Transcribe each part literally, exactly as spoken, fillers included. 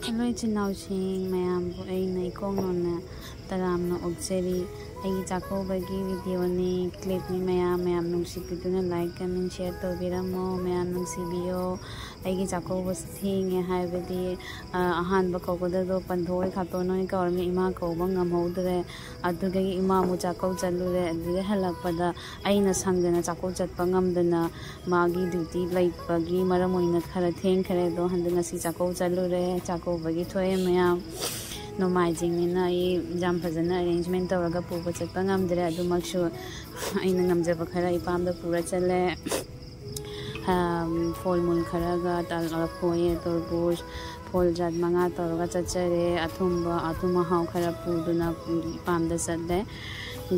Hello ꯏꯆꯤꯟ ꯏꯅꯥꯎꯁꯤꯡ ꯃꯌꯥꯝꯕꯨ ꯑꯩꯅ ꯏꯀꯣꯡ ꯅꯧꯅ ꯇꯔꯥꯝꯅ ꯑꯣꯛꯆꯔꯤ꯫ ꯑꯩꯒꯤ ꯆꯥꯛꯀꯧꯕꯒꯤ ꯚꯤꯗꯤꯑꯣꯅꯤ, ꯀ꯭ꯂꯤꯞꯅꯤ꯫ ꯃꯌꯥꯝ ꯃꯌꯥꯝ ꯅꯨꯡꯁꯤꯕꯤꯗꯨꯅ ꯂꯥꯏꯛ, ꯀꯃꯦꯟ, ꯁꯤꯌꯔ ꯇꯧꯕꯤꯔꯝꯃꯣ꯫ ꯃꯌꯥꯝ ꯅꯨꯡꯁꯤꯕꯤꯌꯣ꯫ ꯑꯩꯒꯤ ꯆꯥꯛꯀꯧꯕꯁꯤ ꯊꯦꯡꯉꯦ, ꯍꯥꯏꯕꯗꯤ ꯑ, ꯑꯍꯥꯟꯕ ꯀꯧꯒꯗꯕꯗꯣ ꯄꯟꯊꯣꯛꯑꯣꯏ ꯈꯥꯇꯣꯟ ꯍꯣꯏ ꯀꯧꯔꯝꯃꯤ, ꯏꯃꯥ ꯀꯧꯕ ꯉꯝꯍꯧꯗ꯭ꯔꯦ꯫ ꯑꯗꯨꯗꯒꯤ ꯏꯃꯥ ꯑꯃꯨꯛ ꯆꯥꯛꯀꯧ ꯆꯠꯂꯨꯔꯦ꯫ ꯑꯗꯨꯗꯒꯤ ꯍꯜꯂꯛꯄꯗ ꯑꯩꯅ ꯁꯪꯗꯅ ꯆꯥꯛꯀꯧ ꯆꯠꯄ ꯉꯝꯗꯅ ꯃꯥꯒꯤ ꯗ꯭ꯌꯨꯇꯤ ꯂꯩꯕꯒꯤ ꯃꯔꯝ ꯑꯣꯏꯅ ꯈꯔ ꯊꯦꯡꯈ꯭ꯔꯦ꯫ ꯑꯗꯣ ꯍꯟꯗꯛ ꯉꯁꯤ ꯆꯥꯛꯀꯧ ꯆꯠꯂꯨꯔꯦ꯫ ꯆꯥꯛꯀꯧꯕꯒꯤ ꯊꯣꯛꯑꯦ ꯃꯌꯥꯝ꯫ ꯅꯣꯡꯃꯥꯏꯖꯤꯡꯅꯤꯅ ꯑꯩ ꯌꯥꯝ ꯐꯖꯅ ꯑꯦꯔꯦꯟꯖꯃꯦꯟ ꯇꯧꯔꯒ ꯄꯨꯕ ꯆꯠꯄ ꯉꯝꯗ꯭ꯔꯦ꯫ ꯑꯗꯨꯃꯛꯁꯨ ꯑꯩꯅ ꯉꯝꯖꯕ ꯈꯔ ꯏꯄꯥꯝꯗ ꯄꯨꯔ ꯆꯠꯂꯦ꯫ ꯑꯝ, ꯐꯣꯜ ꯃꯨꯜ ꯈꯔꯒ, ꯇ-, ꯂꯐꯣꯏ, ꯇꯔꯕꯨꯖ, ꯐꯣꯜ ꯖꯥꯠ ꯃꯉꯥ ꯇꯧꯔꯒ ꯆꯠꯆꯔꯦ꯫ ꯑꯊꯨꯝꯕ, ꯑꯊꯨꯝ ꯑꯍꯥꯎ ꯈꯔ ꯄꯨꯗꯨꯅ, ꯎꯝ, ꯏꯄꯥꯝꯗ ꯆꯠꯂꯦ꯫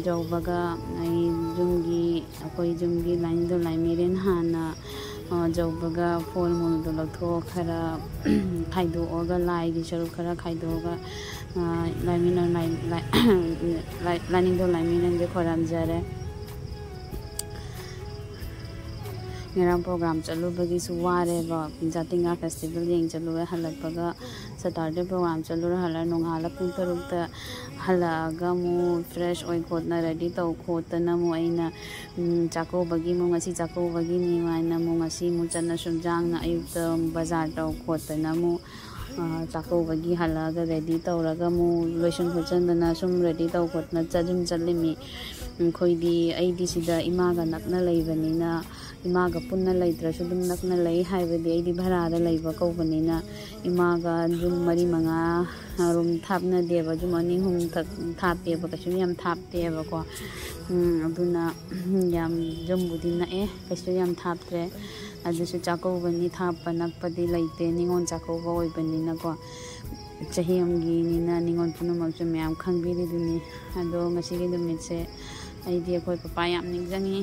ꯌꯧꯕꯒ ꯑꯩ ꯌꯨꯝꯒꯤ, ꯑꯩꯈꯣꯏ ꯌꯨꯝꯒꯤ ꯂꯥꯏꯅꯤꯡꯊꯧ ꯂꯥꯏꯃꯤꯔꯦꯟ ꯍꯥꯟꯅ, ꯑ, ꯌꯧꯕꯒ ꯐꯣꯜ ꯃꯨꯜꯗꯣ ꯂꯧꯊꯣꯛꯑ ꯈꯔ ꯈꯥꯏꯗꯣꯛꯑꯒ, ꯂꯥꯏꯒꯤ ꯁꯔꯨꯛ ꯈꯔ ꯈꯥꯏꯗꯣꯛꯑꯒ, ꯑ, ꯂꯥꯏꯃꯤꯔꯦꯟ, ꯂꯥꯏ-, ꯂꯥꯏ-, ꯂꯥꯏ-, ꯂꯥꯏꯅꯤꯡꯊꯧ ꯂꯥꯏꯃꯤꯔꯦꯟꯁꯦ ꯈꯣꯏꯔꯝꯖꯔꯦ꯫ ꯉꯔꯥꯡ ꯄ꯭ꯔꯣꯒ꯭ꯔꯥꯝ ꯆꯠꯂꯨꯕꯒꯤꯁꯨ ꯋꯥꯔꯦꯕ, ꯖꯥꯇꯤꯡꯒꯥ ꯐꯦꯁꯇꯤꯚꯦꯜ ꯌꯦꯡ ꯆꯠꯂꯨꯔꯦ꯫ ꯍꯜꯂꯛꯄꯒ ꯁꯦꯇꯔꯗꯦ ꯄ꯭ꯔꯣꯒ꯭ꯔꯥꯝ ꯆꯠꯂꯨꯔ ꯍꯜꯂꯛꯑ ꯅꯣꯡꯉꯥꯜꯂ ꯄꯨꯡ ꯇꯔꯨꯛꯇ ꯍꯜꯂꯛꯑꯒ ꯑꯃꯨꯛ ꯐ꯭ꯔꯦꯁ ꯑꯣꯏ ꯈꯣꯠꯅ ꯔꯦꯗꯤ ꯇꯧ ꯈꯣꯠꯇꯅ ꯑꯃꯨꯛ ꯑꯩꯅ, ꯎꯝ, ꯆꯥꯛꯀꯧꯕꯒꯤ ꯑꯃꯨꯛ, ꯉꯁꯤ ꯆꯥꯛꯀꯧꯕꯒꯤꯅꯤ ꯍꯥꯏꯅ ꯑꯃꯨꯛ ꯉꯁꯤ ꯑꯃꯨꯛ ꯆꯠꯅ ꯁꯨꯝꯖꯥꯡꯅ ꯑꯌꯨꯛꯇ ꯕꯖꯥꯔ ꯇꯧ ꯈꯣꯠꯇꯅ ꯑꯃꯨꯛ, ꯑ, ꯆꯥꯛꯀꯧꯕꯒꯤ ꯍꯜꯂꯛꯑꯒ ꯔꯦꯗꯤ ꯇꯧꯔꯒ ꯑꯃꯨꯛ ꯂꯣꯏꯁꯤꯟ ꯈꯣꯠꯆꯟꯗꯅ ꯁꯨꯝ ꯔꯦꯗꯤ ꯇꯧ ꯈꯣꯠꯅ ꯆꯠ-, ꯑꯗꯨꯝ ꯆꯠꯂꯤꯃꯤ꯫ ꯑꯩꯈꯣꯏꯗꯤ, ꯑꯩꯗꯤ ꯁꯤꯗ ꯏꯃꯥꯒ ꯅꯛꯅ ꯂꯩꯕꯅꯤꯅ, ꯏꯃꯥꯒ ꯄꯨꯟꯅ ꯂꯩꯇ꯭ꯔꯁꯨ ꯑꯗꯨꯝ ꯅꯛꯅ ꯂꯩ꯫ ꯍꯥꯏꯕꯗꯤ ꯑꯩꯗꯤ ꯚꯔꯥꯗ ꯂꯩꯕ ꯀꯧꯕꯅꯤꯅ ꯏꯃꯥꯒ ꯌꯨꯝ ꯃꯔꯤ ꯃꯉꯥ ꯔꯨꯝ ꯊꯥꯞꯅꯗꯦꯕ, ꯌꯨꯝ ꯑꯅꯤ ꯑꯍꯨꯝ ꯊꯛ-, ꯊꯥꯞꯄꯦꯕ, ꯀꯩꯁꯨ ꯌꯥꯝ ꯊꯥꯞꯇꯦꯕꯀꯣ꯫ ꯎꯝ, ꯑꯗꯨꯅ ꯌꯥꯝ ꯌꯨꯝꯕꯨꯗꯤ ꯅꯛꯑꯦ, ꯀꯩꯁꯨ ꯌꯥꯝ ꯊꯥꯞꯇ꯭ꯔꯦ꯫ ꯑꯗꯨꯁꯨ ꯆꯥꯛꯀꯧꯕꯅꯤ, ꯊꯥꯞꯄ ꯅꯛꯄꯗꯤ ꯂꯩꯇꯦ, ꯅꯤꯉꯣꯜ ꯆꯥꯛꯀꯧꯕ ꯑꯣꯏꯕꯅꯤꯅꯀꯣ꯫ ꯆꯍꯤ ꯑꯃꯒꯤꯅꯤꯅ ꯅꯤꯉꯣꯜ ꯄꯨꯝꯅꯃꯛꯁꯨ ꯃꯌꯥꯝ ꯈꯪꯕꯤꯔꯤꯗꯨꯅꯤ꯫ ꯑꯗꯣ ꯉꯁꯤꯒꯤ ꯅꯨꯃꯤꯠꯁꯦ ꯑꯩꯗꯤ ꯑꯩꯈꯣꯏ ꯄꯄꯥ ꯌꯥꯝ ꯅꯤꯡꯁꯤꯡꯉꯤ꯫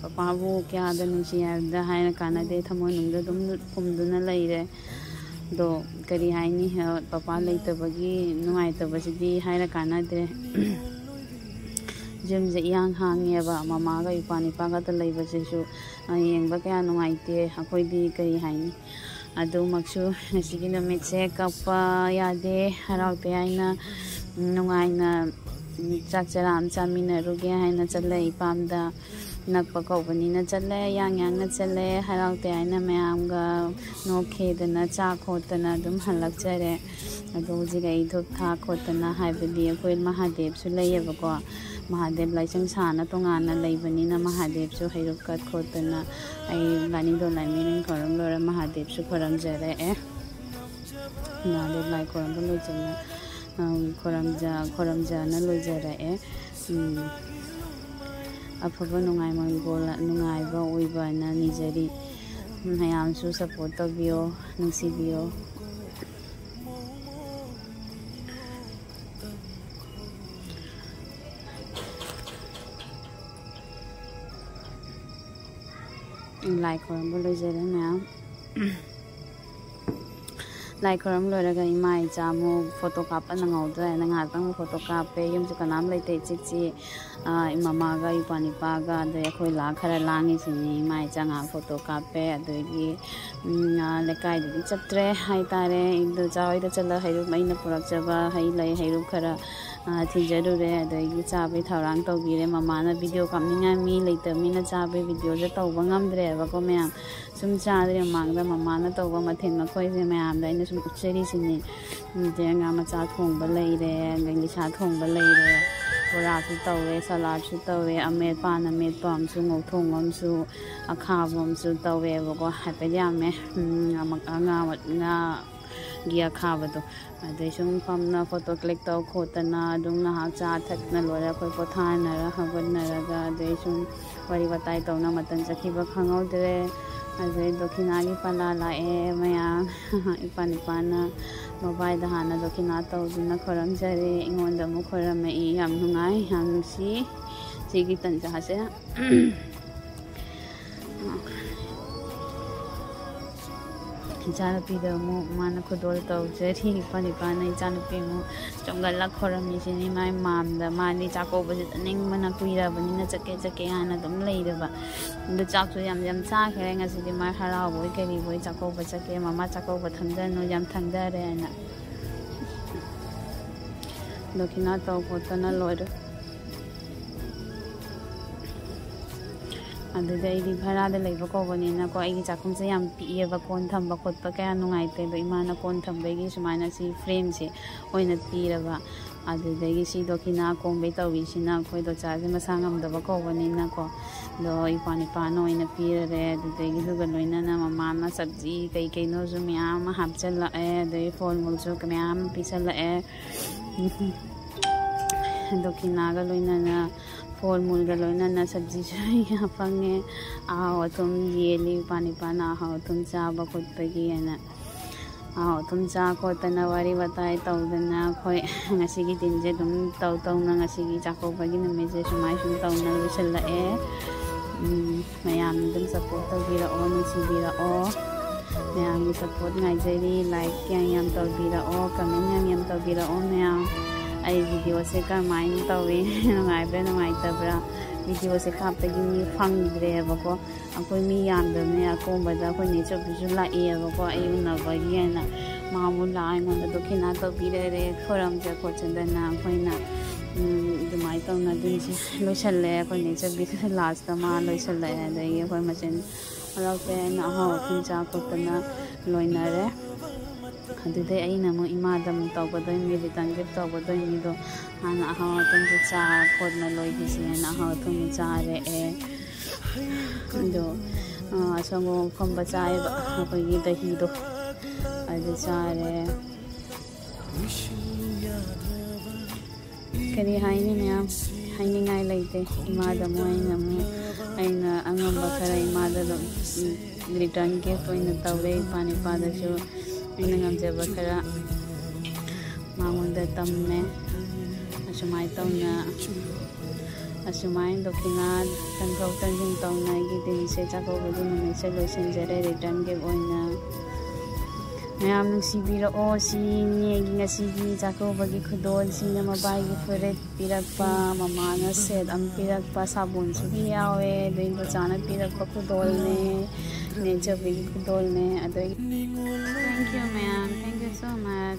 ꯄꯄꯥꯕꯨ ꯀꯌꯥꯗ ꯅꯨꯡꯁꯤ ꯍꯥꯏꯕꯗ ꯍꯥꯏꯔ ꯀꯥꯟꯅꯗꯦ, ꯊꯃꯣꯏꯅꯨꯡꯗ ꯑꯗꯨꯝ ꯐꯨꯝꯗꯨꯅ ꯂꯩꯔꯦ꯫ ꯑꯗꯣ ꯀꯔꯤ ꯍꯥꯏꯅꯤ, ꯄꯄꯥ ꯂꯩꯇꯕꯒꯤ ꯅꯨꯡꯉꯥꯏꯇꯕꯁꯤꯗꯤ ꯍꯥꯏꯔ ꯀꯥꯟꯅꯗ꯭ꯔꯦ꯫ ꯌꯨꯝꯁꯦ ꯏꯍꯥꯡ ꯍꯥꯡꯉꯦꯕ, ꯃꯃꯥꯒ ꯏꯄꯥ ꯅꯤꯄꯥꯒꯗ ꯂꯩꯕꯁꯤꯁꯨ, ꯑ, ꯌꯦꯡꯕ ꯀꯌꯥ ꯅꯨꯡꯉꯥꯏꯇꯦ꯫ ꯑꯩꯈꯣꯏꯗꯤ ꯀꯔꯤ ꯍꯥꯏꯅꯤ, ꯑꯗꯨꯃꯛꯁꯨ ꯉꯁꯤꯒꯤ ꯅꯨꯃꯤꯠꯁꯦ ꯀꯞꯄ ꯌꯥꯗꯦ, ꯍꯔꯥꯎ ꯇꯌꯥꯏꯅ ꯅꯨꯡꯉꯥꯏꯅ ꯆꯥꯛ ꯆꯔꯥ ꯑꯃ ꯆꯥꯃꯤꯟꯅꯔꯨꯒꯦ ꯍꯥꯏꯅ ꯆꯠꯂꯦ ꯏꯄꯥꯝꯗ꯫ ꯅꯛꯄ ꯀꯧꯕꯅꯤꯅ ꯆꯠꯂꯦ, ꯌꯥꯡ ꯌꯥꯡꯅ ꯆꯠꯂꯦ, ꯍꯔꯥꯎ ꯇꯌꯥꯏꯅ ꯃꯌꯥꯝꯒ ꯅꯣꯛꯈꯦꯗꯅ ꯆꯥ ꯈꯣꯠꯇꯅ ꯑꯗꯨꯝ ꯍꯜꯂꯛꯆꯔꯦ꯫ ꯑꯗꯣ ꯍꯧꯖꯤꯛ ꯑꯩ ꯙꯨꯞ ꯊꯥ ꯈꯣꯠꯇꯅ, ꯍꯥꯏꯕꯗꯤ ꯑꯩꯈꯣꯏ ꯃꯍꯥꯗꯦꯕꯁꯨ ꯂꯩꯌꯦꯕꯀꯣ, ꯃꯍꯥꯗꯦꯕ ꯂꯥꯏꯁꯪ ꯁꯥꯅ ꯇꯣꯉꯥꯟꯅ ꯂꯩꯕꯅꯤꯅ ꯃꯍꯥꯗꯦꯕꯁꯨ ꯍꯩꯔꯨꯛ ꯀꯠ ꯈꯣꯠꯇꯅ ꯑꯩ ꯂꯥꯏꯅꯤꯡꯊꯧ ꯂꯥꯏꯃꯤꯔꯦꯟ ꯈꯣꯏꯔꯝ ꯂꯣꯏꯔ ꯃꯍꯥꯗꯦꯕꯁꯨ ꯈꯣꯏꯔꯝꯖꯔꯛꯑꯦ꯫ ꯃꯍꯥꯗꯦꯕ ꯂꯥꯏ ꯈꯣꯏꯔꯝꯕ ꯂꯣꯏꯖꯅ, ꯑꯝ, ꯈꯣꯏꯔꯝꯖ-, ꯈꯣꯏꯔꯝꯖꯅ ꯂꯣꯏꯖꯔꯛꯑꯦ꯫ ꯎꯝ, ꯑꯐꯕ ꯅꯨꯡꯉꯥꯏ ꯃꯪꯒꯣꯜ ꯅꯨꯡꯉꯥꯏꯕ ꯑꯣꯏꯕꯅ ꯅꯤꯖꯔꯤ꯫ ꯃꯌꯥꯝꯁꯨ support ꯇꯧꯕꯤꯌꯣ, ꯅꯨꯡꯁꯤꯕꯤꯌꯣ꯫ ꯂꯥꯏ ꯈꯣꯏꯔꯝꯕ ꯂꯣꯏꯖꯔꯦ ꯃꯌꯥꯝ꯫ ꯂꯥꯏ ꯈꯣꯏꯔꯝ ꯂꯣꯏꯔꯒ ꯏꯃꯥ ꯏꯆꯥ ꯑꯃꯨꯛ photo ꯀꯥꯞꯄ ꯅꯪꯍꯧꯗ꯭ꯔꯦꯅ ꯉꯥꯏꯍꯥꯛꯇꯪ photo ꯀꯥꯞꯄꯦ꯫ ꯌꯨꯝꯁꯨ ꯀꯅꯥꯝ ꯂꯩꯇꯦ, ꯏꯆꯤꯛ ꯆꯤꯛ꯫ ꯑꯥ, ꯃꯃꯥꯒ, ꯏꯄ꯭ꯋꯥ ꯅꯤꯄꯥꯒ, ꯑꯗꯩ ꯑꯩꯈꯣꯏ ꯂꯥ ꯈꯔ ꯂꯥꯡꯉꯤꯁꯤꯅꯤ꯫ ꯏꯃꯥ ꯏꯆꯥ ꯉꯥꯏꯍꯥꯛ photo ꯀꯥꯞꯄꯦ꯫ ꯑꯗꯒꯤ, ꯎꯝ, ꯑꯥ, ꯂꯩꯀꯥꯏꯗꯗꯤ ꯆꯠꯇ꯭ꯔꯦ ꯍꯥꯏꯇꯥꯔꯦ꯫ ꯏꯟꯗꯣꯆꯥ ꯍꯣꯏꯗ ꯆꯠꯂ ꯍꯩꯔꯨꯛ, ꯑꯩꯅ ꯄꯨꯔꯛꯆꯕ ꯍꯩ ꯂꯩ, ꯍꯩꯔꯨꯛ ꯈꯔ, ꯑꯥ, ꯊꯤꯟꯖꯔꯨꯔꯦ꯫ ꯑꯗꯒꯤ ꯆꯥꯕꯩ ꯊꯧꯔꯥꯡ ꯇꯧꯕꯤꯔꯦ꯫ ꯃꯃꯥꯅ video ꯀꯥꯞꯅꯤꯡꯉꯥꯏ ꯃꯤ ꯂꯩꯇꯕꯅꯤꯅ ꯆꯥꯕꯩ videoꯁꯦ ꯇꯧꯕ ꯉꯝꯗ꯭ꯔꯦꯕꯀꯣ ꯃꯌꯥꯝ꯫ ꯁꯨꯝ ꯆꯥꯗ꯭ꯔꯤ ꯃꯃꯥꯡꯗ ꯃꯃꯥꯅ ꯇꯧꯕ ꯃꯊꯦꯜ ꯃꯈꯣꯏꯁꯦ ꯃꯌꯥꯝꯗ ꯑꯩꯅ ꯁꯨꯝ ꯎꯠꯆꯔꯤꯁꯤꯅꯤ꯫ ꯎꯝ, ꯉꯥ ꯃꯆꯥ ꯊꯣꯡꯕ ꯂꯩꯔꯦ, ꯑꯗꯩ ꯂꯤꯁꯥ ꯊꯣꯡꯕ ꯂꯩꯔꯦ, ꯕꯣꯔꯥꯁꯨ ꯇꯧꯔꯦ, ꯁꯂꯥꯗꯁꯨ ꯇꯧꯔꯦ, ꯑꯃꯦꯠꯄꯅ ꯃꯦꯠꯄ ꯑꯃꯁꯨ, ꯉꯧꯊꯣꯡ ꯑꯃꯁꯨ, ꯑꯈꯥꯕ ꯑꯃꯁꯨ ꯇꯧꯋꯦꯕꯀꯣ꯫ ꯍꯥꯏꯐꯦꯠ ꯌꯥꯝꯃꯦ꯫ ꯎꯝ, ꯉꯥ ꯃ-, ꯉꯥ, ꯉꯥꯒꯤ ꯑꯈꯥꯕꯗꯣ꯫ ꯑꯗꯩ ꯁꯨꯝ ꯐꯝꯅ photo click ꯇꯧ ꯈꯣꯠꯇꯅ ꯑꯗꯨꯝ ꯉꯥꯏꯍꯥꯛ ꯆꯥ ꯊꯛꯅ ꯂꯣꯏꯔ ꯑꯩꯈꯣꯏ ꯄꯣꯊꯥꯅꯔ ꯍꯧꯒꯠꯅꯔꯒ ꯑꯗꯩ ꯁꯨꯝ ꯋꯥꯔꯤ ꯋꯥꯇꯥꯏ ꯇꯧꯅ ꯃꯇꯝ ꯆꯠꯈꯤꯕ ꯈꯪꯍꯧꯗ꯭ꯔꯦ꯫ ꯑꯗꯩ ꯗꯣꯈꯤꯅꯥꯒꯤ ꯄꯂꯥ ꯂꯥꯛꯑꯦ ꯃꯌꯥꯝ꯫ ꯏꯄꯥ ꯅꯤꯄꯥꯅ ꯃꯕꯥꯏꯗ ꯍꯥꯟꯅ ꯗꯣꯈꯤꯅꯥ ꯇꯧꯗꯨꯅ ꯈꯣꯏꯔꯝꯖꯔꯦ, ꯑꯩꯉꯣꯟꯗ ꯑꯃꯨꯛ ꯈꯣꯏꯔꯝꯃꯛꯏ꯫ ꯌꯥꯝ ꯅꯨꯡꯉꯥꯏ, ꯌꯥꯝ ꯅꯨꯡꯁꯤ ꯁꯤꯒꯤ ꯇꯟꯖꯥꯁꯦ꯫ ꯏꯆꯥꯅꯨꯄꯤꯗ ꯑꯃꯨꯛ ꯃꯥꯅ ꯈꯨꯗꯣꯜ ꯇꯧꯖꯔꯤ꯫ ꯏꯄꯥ ꯅꯤꯄꯥꯅ ꯏꯆꯥꯅꯨꯄꯤ ꯑꯃꯨꯛ ꯆꯣꯡꯒꯠꯂꯛ ꯈꯣꯏꯔꯝꯃꯤꯁꯤꯅꯤ꯫ ꯃꯥꯏ ꯃꯥꯝꯗ ꯃꯥꯗꯤ ꯆꯥꯛꯀꯧꯕꯁꯦ ꯆꯠꯅꯤꯡꯕꯅ ꯀꯨꯏꯔꯕꯅꯤꯅ ꯆꯠꯀꯦ ꯆꯠꯀꯦ ꯍꯥꯏꯅ ꯑꯗꯨꯝ ꯂꯩꯔꯕ꯫ ꯑꯗꯨ ꯆꯥꯛꯁꯨ ꯌꯥꯝ ꯌꯥꯝ ꯆꯥꯈ꯭ꯔꯦ ꯉꯁꯤꯗꯤ꯫ ꯃꯥ ꯍꯔꯥꯎꯕꯣꯏ ꯀꯔꯤꯕꯣꯏ ꯆꯥꯛꯀꯧꯕ ꯆꯠꯀꯦ, ꯃꯃꯥ ꯆꯥꯛꯀꯧꯕ ꯊꯪꯖꯅꯨ, ꯌꯥꯝ ꯊꯪꯖꯔꯦ ꯍꯥꯏꯅ꯫ ꯗꯈꯤꯅꯥ ꯇꯧ ꯈꯣꯠꯇꯅ ꯂꯣꯏꯔꯦ꯫ ꯑꯗꯨꯗ ꯑꯩꯗꯤ ꯚꯔꯥꯗ ꯂꯩꯕ ꯀꯧꯕꯅꯤꯅꯀꯣ, ꯑꯩꯒꯤ ꯆꯥꯛꯈꯨꯝꯁꯦ ꯌꯥꯝ ꯄꯤꯛꯑꯦꯕ꯫ ꯀꯣꯟ ꯊꯝꯕ ꯈꯣꯠꯄ ꯀꯌꯥ ꯅꯨꯡꯉꯥꯏꯇꯦ꯫ ꯑꯗꯣ ꯏꯃꯥꯅ ꯀꯣꯟ ꯊꯝꯕꯒꯤ ꯁꯨꯃꯥꯏꯅ ꯁꯤ ꯐ꯭ꯔꯦꯝꯁꯦ ꯑꯣꯏꯅ ꯄꯤꯔꯕ꯫ ꯑꯗꯨꯗꯒꯤ ꯁꯤ ꯗꯈꯤꯅꯥ ꯀꯣꯡꯕꯩ ꯇꯧꯕꯤꯁꯤꯅ ꯑꯩꯈꯣꯏ ꯗꯣꯆꯥꯁꯦ ꯃꯁꯥ ꯉꯝꯗꯕ ꯀꯧꯕꯅꯤꯅꯀꯣ꯫ ꯑꯗꯣ ꯏꯄꯥ ꯅꯤꯄꯥꯅ ꯑꯣꯏꯅ ꯄꯤꯔꯔꯦ꯫ ꯑꯗꯨꯗꯒꯤ ꯑꯗꯨꯒ ꯂꯣꯏꯅꯅ ꯃꯃꯥꯅ ꯁꯕꯖꯤ ꯀꯩ ꯀꯩꯅꯣꯁꯨ ꯃꯌꯥꯝ ꯑꯃ ꯍꯥꯞꯆꯤꯜꯂꯛꯑꯦ, ꯑꯗꯩ ꯐꯣꯜ ꯃꯨꯜꯁꯨ ꯃꯌꯥꯝ ꯑꯃ ꯄꯤꯁꯜꯂꯛꯑꯦ꯫ ꯗꯈꯤꯅꯥꯒ ꯂꯣꯏꯅꯅ, ꯐꯣꯜ ꯃꯨꯜꯒ ꯂꯣꯏꯅꯅ ꯁꯕꯖꯤꯁꯨ ꯌꯥꯝ ꯐꯪꯉꯦ꯫ ꯑꯍꯥꯎ ꯑꯊꯨꯝ ꯌꯦꯜꯂꯤ, ꯏꯄꯥ ꯅꯤꯄꯥꯅ ꯑꯍꯥꯎ ꯑꯊꯨꯝ ꯆꯥꯕ ꯈꯣꯠꯄꯒꯤ ꯍꯥꯏꯅ꯫ ꯑꯍꯥꯎ ꯑꯊꯨꯝ ꯆꯥ ꯈꯣꯠꯇꯅ, ꯋꯥꯔꯤ ꯋꯥꯇꯥꯏ ꯇꯧꯗꯅ, ꯑꯩꯈꯣꯏ ꯉꯁꯤꯒꯤ ꯗꯤꯟꯁꯦ ꯑꯗꯨꯝ ꯇꯧ ꯇꯧꯅ ꯉꯁꯤꯒꯤ ꯆꯥꯛꯀꯧꯕꯒꯤ ꯅꯨꯃꯤꯠꯁꯦ ꯁꯨꯃꯥꯏ ꯁꯨꯝ ꯇꯧꯅ ꯂꯣꯏꯁꯤꯜꯂꯛꯑꯦ꯫ ꯎꯝ, ꯃꯌꯥꯝꯅ ꯑꯗꯨꯝ ꯁꯞꯄꯣꯔꯠ ꯇꯧꯕꯤꯔꯛꯑꯣ, ꯅꯨꯡꯁꯤꯕꯤꯔꯛꯑꯣ꯫ ꯃꯌꯥꯝꯒꯤ ꯁꯞꯄꯣꯔꯠ ꯉꯥꯏꯖꯔꯤ꯫ ꯂꯥꯏꯛ ꯌꯥꯝ ꯌꯥꯝ ꯇꯧꯕꯤꯔꯛꯑꯣ, ꯀꯃꯦꯟ ꯌꯥꯝ ꯌꯥꯝ ꯇꯧꯕꯤꯔꯛꯑꯣ ꯃꯌꯥꯝ꯫ ꯑꯩ ꯚꯤꯗꯤꯑꯣꯁꯦ ꯀꯔꯝꯍꯥꯏꯅ ꯇꯧꯏ, ꯅꯨꯡꯉꯥꯏꯕ꯭ꯔꯥ ꯅꯨꯡꯉꯥꯏꯇꯕ꯭ꯔꯥ? ꯚꯤꯗꯤꯑꯣꯁꯦ ꯀꯥꯞꯄꯒꯤ ꯃꯤ ꯐꯪꯗ꯭ꯔꯦꯕꯀꯣ꯫ ꯑꯩꯈꯣꯏ ꯃꯤ ꯌꯥꯝꯗꯕꯅꯦ꯫ ꯑꯀꯣꯝꯕꯗ ꯑꯩꯈꯣꯏ ꯅꯦꯆꯧꯕꯤꯁꯨ ꯂꯥꯛꯑꯦꯕꯀꯣ, ꯑꯩ ꯎꯅꯕꯒꯤ ꯍꯥꯏꯅ꯫ ꯃꯥ ꯑꯃꯨꯛ ꯂꯥꯛꯑ ꯑꯩꯉꯣꯟꯗ ꯗꯈꯤꯅꯥ ꯇꯧꯕꯤꯔꯔꯦ, ꯈꯣꯏꯔꯝꯖ ꯈꯣꯠꯆꯗꯅ ꯑꯩꯈꯣꯏꯅ, ꯎꯝ, ꯑꯗꯨꯃꯥꯏꯅ ꯇꯧꯅ ꯑꯗꯨꯝ ꯂꯣꯏꯁꯜꯂꯦ꯫ ꯑꯩꯈꯣꯏ ꯅꯦꯆꯧꯕꯤꯗꯨꯅ ꯂꯥꯁꯇ ꯃꯥ ꯂꯣꯏꯁꯜꯂꯛꯑꯦ꯫ ꯑꯗꯒꯤ ꯑꯩꯈꯣꯏ ꯃꯁꯦꯟ ꯍꯔꯥꯎ ꯇꯌꯥꯝꯅ ꯑꯍꯥꯎ ꯑꯊꯨꯝ ꯆꯥ ꯈꯣꯠꯇꯅ ꯂꯣꯏꯅꯔꯦ꯫ ꯑꯗꯨꯗꯩ ꯑꯩꯅ ꯑꯃꯨꯛ ꯏꯃꯥꯗ ꯑꯃꯨꯛ ꯇꯧꯒꯗꯣꯏꯅꯤ, ꯔꯤꯇꯔꯟ ꯒꯤꯐ ꯇꯧꯒꯗꯣꯏꯅꯤꯗꯣ꯫ ꯍꯥꯟꯅ ꯑꯍꯥꯎ ꯑꯊꯨꯝꯁꯨ ꯆꯥ ꯈꯣꯠꯅ ꯂꯣꯏꯈꯤꯁꯦꯅ ꯑꯍꯥꯎ ꯑꯊꯨꯝꯁꯨ ꯆꯥꯔꯛꯑꯦ꯫ ꯑꯗꯣ, ꯑ, ꯁꯪꯒꯣꯝ ꯑꯐꯝꯕ ꯆꯥꯏꯕ, ꯑꯩꯈꯣꯏꯒꯤ ꯗꯍꯤꯗꯣ ꯑꯗꯨ ꯆꯥꯔꯦ꯫ ꯀꯔꯤ ꯍꯥꯏꯅꯤ ꯃꯌꯥꯝ, ꯍꯥꯏꯅꯤꯡꯉꯥꯏ ꯂꯩꯇꯦ꯫ ꯏꯃꯥꯗ ꯑꯃꯨꯛ ꯑꯩꯅ ꯑꯃꯨꯛ, ꯑꯩꯅ ꯑꯉꯝꯕ ꯈꯔ ꯏꯃꯥꯗ ꯑꯗꯨꯝ, ꯎꯝ, ꯔꯤꯇꯔꯟ ꯒꯤꯐ ꯑꯣꯏꯅ ꯇꯧꯔꯦ꯫ ꯏꯄꯥ ꯅꯤꯄꯥꯗꯁꯨ ꯑꯩꯅ ꯉꯝꯖꯕ ꯈꯔ ꯃꯉꯣꯟꯗ ꯇꯝꯃꯦ꯫ ꯑꯁꯨꯃꯥꯏꯅ ꯇꯧꯅ, ꯑꯁꯨꯃꯥꯏꯅ ꯗꯈꯤꯅꯥ ꯇꯝꯊꯣꯛ ꯇꯝꯁꯤꯟ ꯇꯧꯅ ꯑꯩꯒꯤ ꯗꯤꯟꯁꯦ, ꯆꯥꯛꯀꯧꯕꯒꯤ ꯅꯨꯃꯤꯠꯁꯦ ꯂꯣꯏꯁꯤꯟꯖꯔꯦ ꯔꯤꯇꯔꯟ ꯒꯤꯐ ꯑꯣꯏꯅ꯫ ꯃꯌꯥꯝ ꯅꯨꯡꯁꯤꯕꯤꯔꯛꯑꯣ꯫ ꯁꯤꯅꯤ ꯑꯩꯒꯤ ꯉꯁꯤꯒꯤ ꯆꯥꯛꯀꯧꯕꯒꯤ ꯈꯨꯗꯣꯜꯁꯤꯅ ꯃꯕꯥꯏꯒꯤ ꯐꯨꯔꯤꯠ ꯄꯤꯔꯛꯄ, ꯃꯃꯥꯅ ꯁꯦꯠ ꯑꯃ ꯄꯤꯔꯛꯄ, ꯁꯥꯕꯣꯟꯁꯨ ꯑꯗꯨꯝ ꯌꯥꯎꯋꯦ꯫ ꯑꯗꯣ ꯏꯟꯗꯣꯆꯥꯅ ꯄꯤꯔꯛꯄ ꯈꯨꯗꯣꯜꯅꯦ, ꯅꯦꯆꯧꯕꯤꯒꯤ ꯈꯨꯗꯣꯜꯅꯦ꯫ ꯑꯗꯣ thank you, ma'am. Thank you so much.